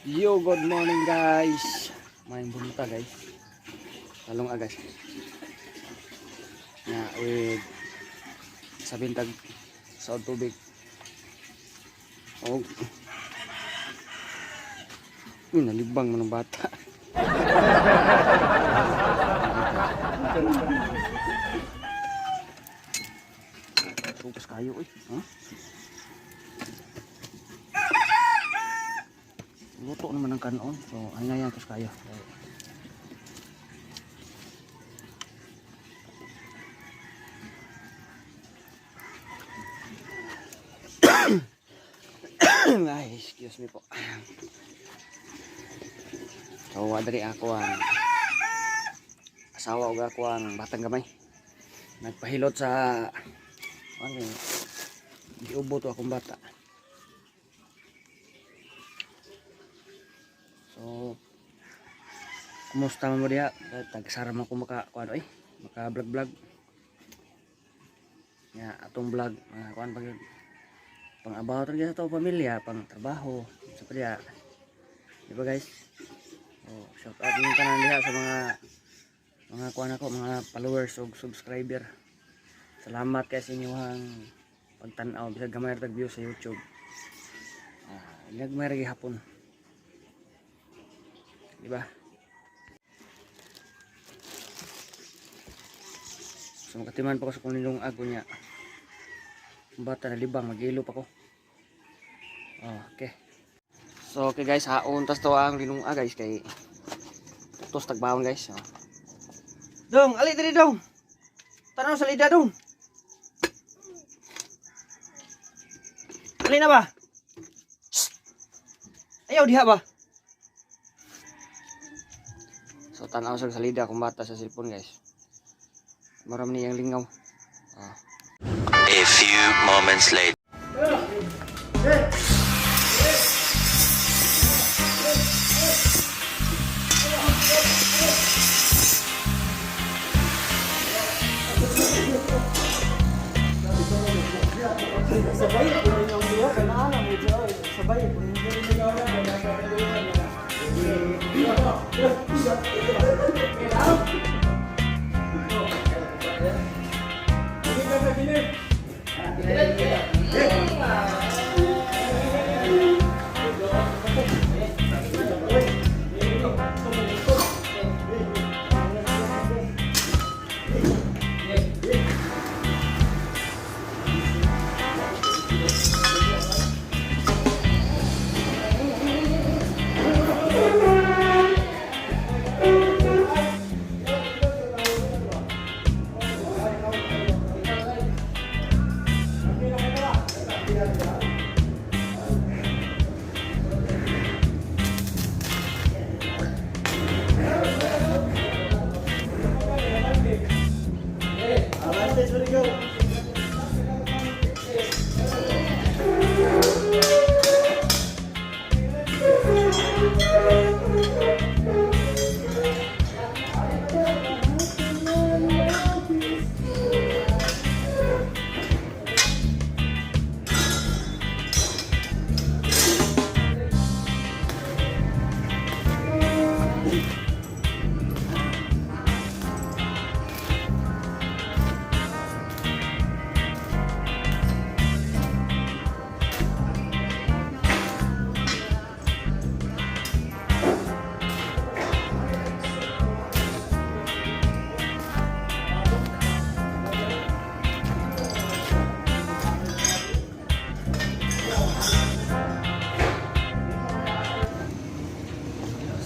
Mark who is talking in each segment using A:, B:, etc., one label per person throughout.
A: Yo, good morning, guys. Maayong buntag, guys. Talong agas. Nga with sa bintag sa tubig. Og uy, nalibang man ang bata. Supas kayo uy. Huh? Luto naman ang kanon. So, ay nga yan, tos kayo. Ay, excuse me po. So, diri ako ang asawa ug ako ang batang gamay. Nagpahilot sa ano yun, giubo to akong bata. So, kumusta man mo diha? Tagsara man ko maka kuan oy, maka vlog vlog. Nya atong vlog mga kuan pag pang abaho ra sa ato pamilya, pang trabaho, sa pa diha. Di ba, guys? Oh, shout out din tanan diha sa mga kuan ako, mga followers ug subscriber. Salamat kay sa inyong pagtan-aw bisag gamay ra tag view sa YouTube. Ah, gagmay ra gihapon. Di ba? So makatiman pa ko sa kung ago niya. Ang bata na libang, mag-ilo pa ko. Oh, okay. So okay guys, haon tas to ang linunga, guys, kay tos tagbaon, guys. Oh. Dong, ali diri, dong. Tanaw sa lida, dong. Ali na ba? Shh. Ayaw diha ba? So tanaw sa salida akong bata sa cellphone, guys. Maram niyang lingaw. Ah.
B: A few moments later.
C: Sabay po ninyo ang duha kay naa na mo dyan. Sabay po ninyo.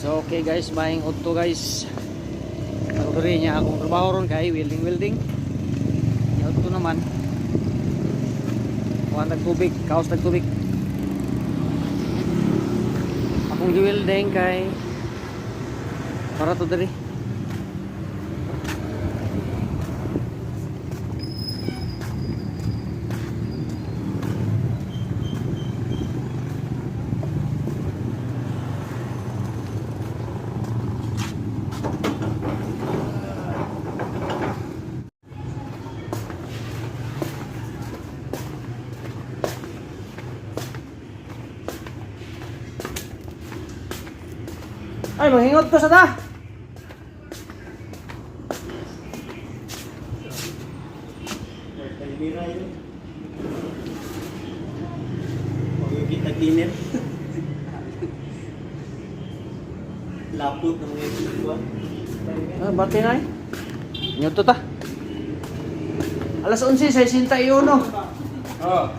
A: So okay guys, maayong udto, guys. Ako diri niya akong trabaho ron kay welding welding. Nya udto naman. Kuha tag tubig, kaos tag tubig. Akong gi-welding kay para to diri.
C: Ay, manghingot ko sa ta.
D: Magigita dinner. Lapot ng mga ito.
C: Ah, bati na eh. Nyoto ta. Alas 11:61.
E: Oh.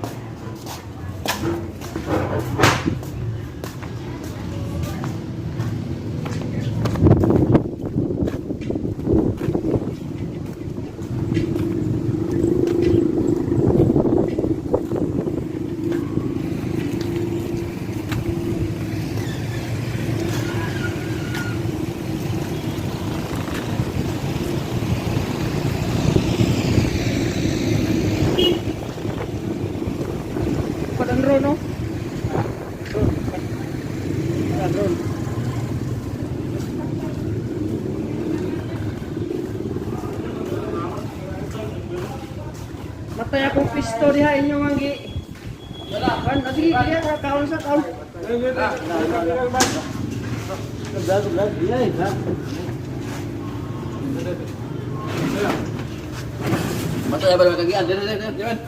C: Padang ro no.
A: Drone.
C: Matay akong pisto diha inyo ang gi. Wala kan, ah, sige, sige, kaon sa kaon.
E: Matay ba naman kagian? Dire dire dire.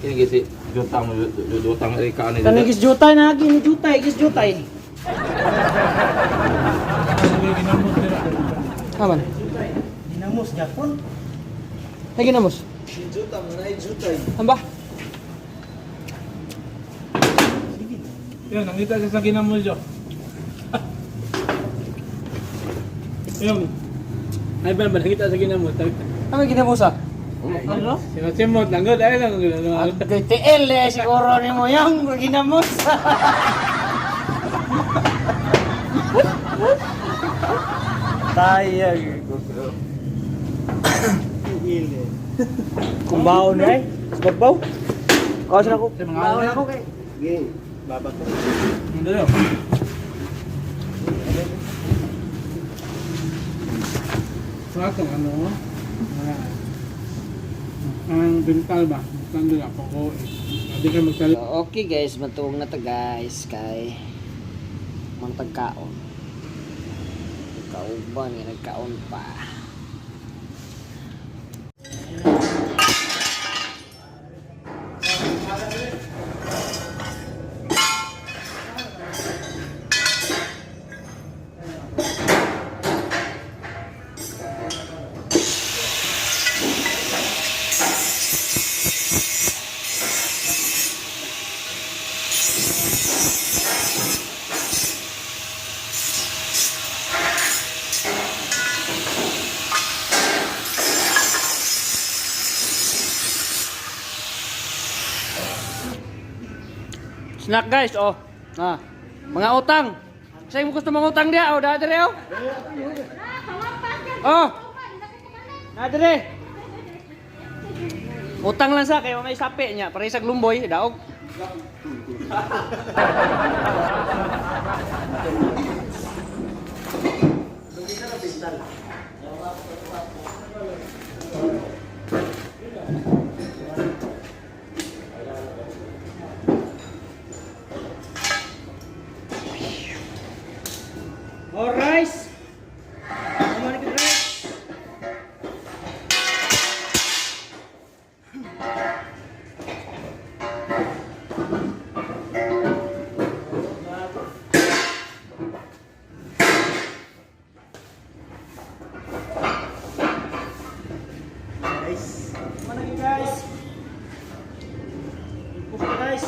E: Kini gisi jutang jutang ay kaan ni.
C: Kanang gis jutay na gi ni jutay, gis jutay. Aman.
D: Dinamos Japon.
C: Ay ginamos.
D: Juta mo na jutay.
C: Amba.
E: Yun, nangita siya sa ginamos yo. Yun. Ay ba nangita sa ginamos?
C: Ano ginamos ah? Ano?
E: Simot-simot lang gud ay lang gud.
C: Kay TL eh, siguro ni mo yang ginamos.
D: Tayag. Ile.
C: Kumbaon eh. Bagbaw. Kaos na ko. Baon ako kay.
D: Sige, babato.
E: Hindi. Sa atong ano, ang dental ba? Dental nila ako. Hindi ka magsalit.
A: Okay guys, matuog na ta guys kay mantagkaon. Kauban nga nagkaon pa.
C: Snack guys, oh. Ah. Mga utang. Sa mo gusto mga utang diha, oh, da dire oh. Oh. Na dire. Utang lang sa kayo may sapi niya, para isag lumboy, daog. More rice. More rice.
D: Guys.
C: Mana guys? Improve guys.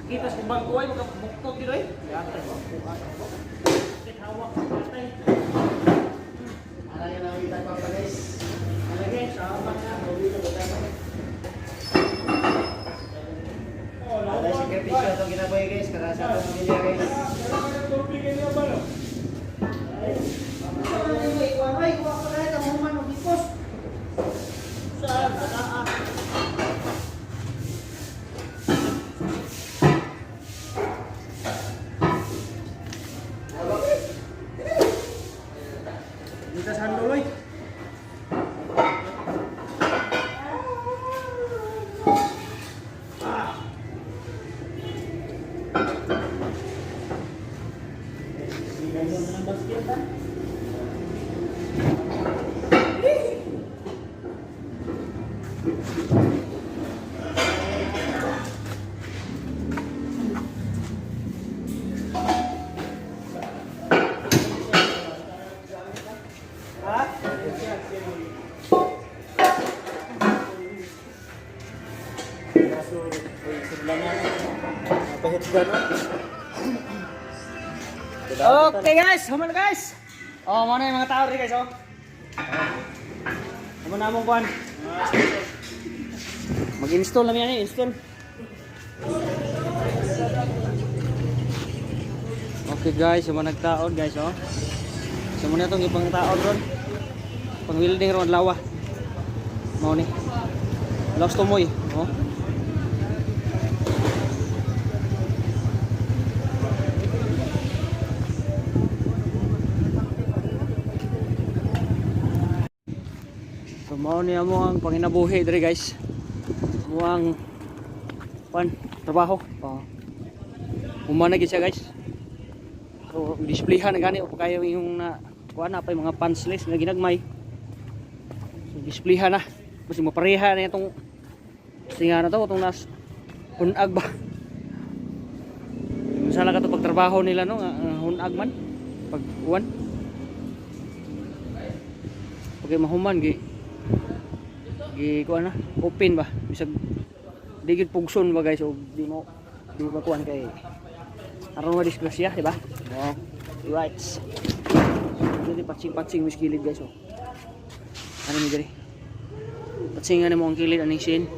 C: Kita sa bangko ay makabuktog dito eh. Hawak atay.
D: Ano yung nakita pa pa guys?
C: Ano guys, sama na.
D: Ada sakripisyo itong ginabuhay guys. Para sa atong pamilya guys.
C: Ay, kuha pa kahit ang human og hipos. Sa ah. Dito sa handuloy. Ah. Kaso, ay, sila na. Pahit gano'n.
A: Okay guys, human guys. Oh, mo na yung mga tao rin guys oh. Human na mong kuan. Mag-install na yan eh, install. Okay guys, human nagtaon guys oh. So muna itong ipang taon ron. Pang welding ron lawa. Mao ni. Lost tumoy, oh. So mao ni amo ang panginabuhi diri guys. Mo ang pan trabaho. Oh. Humana gyud siya guys. So displayhan na gani o kayo yung na kuan na pa yung mga punch list nga ginagmay. So displayhan na. Basta mapareha na itong singa na to itong nas hunag ba. Unsa lang kato pagtrabaho nila no nga hunag man pag uwan. Pag mahuman gi gi kuan na open ba bisag di gyud pugson ba guys og di mo makuan kay aron ma disgrasya, di ba? Oh, right. Dili patsing-patsing mis kilid guys oh. Ano mi diri? Patsingan mo ang kilid aning sin.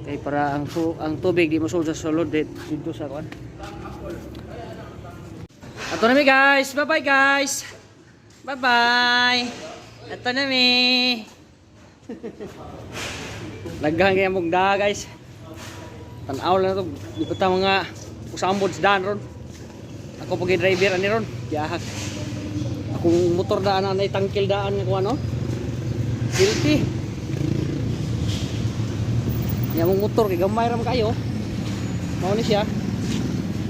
A: Kay para ang tubig di mosulod sa sulod dito sa kuan. Ato na mi guys. Bye-bye guys. Bye-bye. Ato na mi. Laghan kaya mong da guys. Tanaw lang na to. Di pa ta mga usambod sa daan ron. Ako pag driver ani ron. Yahak. Akong motor daan na tangkil daan nga kuan no. Guilty. Nya mong motor kay gamay ra man kayo. Mao ni siya.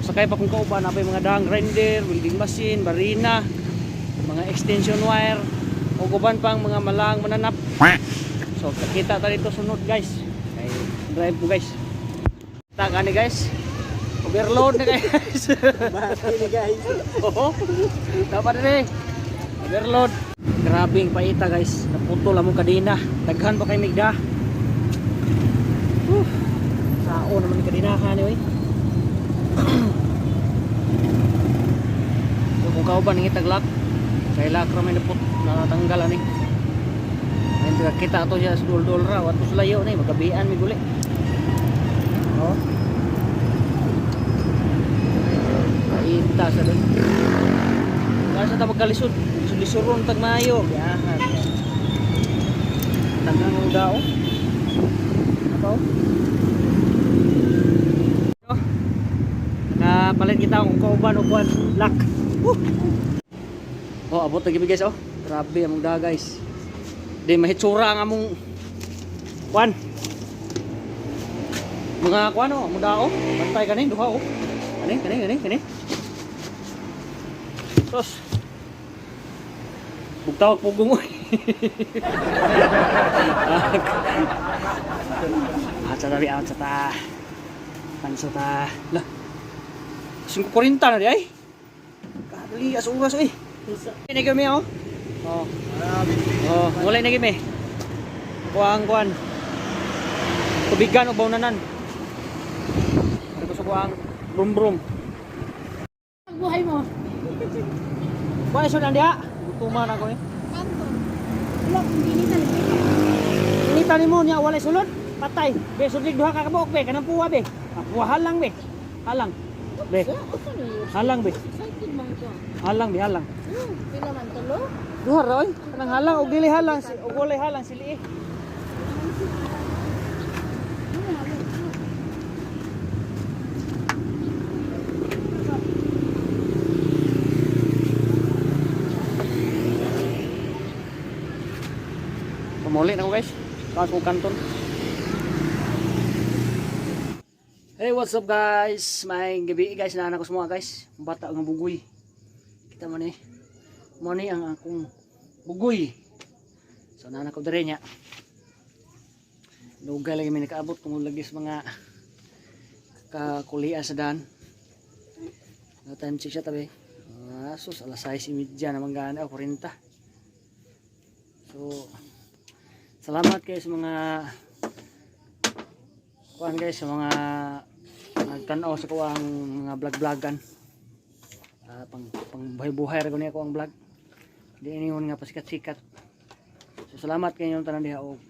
A: Sakay pa kung kauban na mga daang grinder, welding machine, barina, mga extension wire, o uban pang mga malang mananap. So, kita ta dito sunod guys. Kay drive ko guys. Ta gani guys. Overload na guys.
C: Bakit guys?
A: Oo. Dapat rin eh. Overload. Grabe ang paita guys. Naputol among kadena. Daghan pa kay migda. Whew. Sao naman ni kadena ni oy. So kung kauban nang itaglak, kay lak ra may naput natanggal ani. Ayun, kita ato siya sa dul-dul ra, wato sa layo ni magabian mi guli. Oh. Paita sa dun. Kaya sa tawag kalisod, lisod-lisuron tag maayo. Yahan. Tangang ang dao. Ato. Oh. Nakapalit kita kung kauban o kuan lock. Woo! Oh, abot na gibi guys oh. Grabe among da guys. Di mahitsura ang among kuan. Mga kuan oh, among dao. Bantay kani duha oh. Kani kani kani kani. Tos. Bugtawag pugong oy. Out sa tabi, out sa ta. Panso ta. Lah. 5:40 na di ay. Kadali as oras oy. Ini kami oh. Oh. Oh, mulai na kami. Kuang kuan. Tubigan o bawnanan. Ano sa kuang brum brum.
F: Buhay mo.
A: Kuan iso na diha. Gutuman ako eh.
F: Kanto. Wala kung dini sa libre.
A: Inita nimo niya walay sulod. Patay. Be sulod duha ka kabuok be kanang puwa be. Ah, puwa halang be. Halang. Be. Halang be.
F: Excited man ko.
A: Halang be halang.
F: Pila man tulo?
A: Duha ra oy. Kanang halang og dili halang si og walay halang sili eh. Pumuli na ko guys. Taas kong kanton. Hey, what's up guys? May gabi guys, naanak ko sa mga guys. Ang bata nga bugoy. Kita mo ni. Mo ni ang akong bugoy. So naanak ko diri niya. Dugay lagi may nakaabot tungod lagi sa mga kakulian sa daan. No time check siya tabi. Ah, sus, alas 6:30 naman gana, oh, 40. So, salamat kayo sa mga kuan guys, sa mga nagtan-aw sa kuang mga vlog-vlogan. Ah, pang pang buhay-buhay ra guni ako ang vlog. Di ingon nga pasikat-sikat. So salamat kayo tanan diha og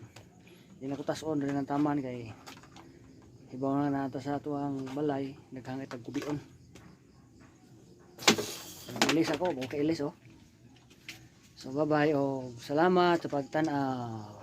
A: di na ko tas-on rin ang taman kay hibaw na nata sa ato ang balay naghangit ang kubion. Ilis ako, okay ilis oh. So bye-bye oh. Salamat sa pagtan-aw.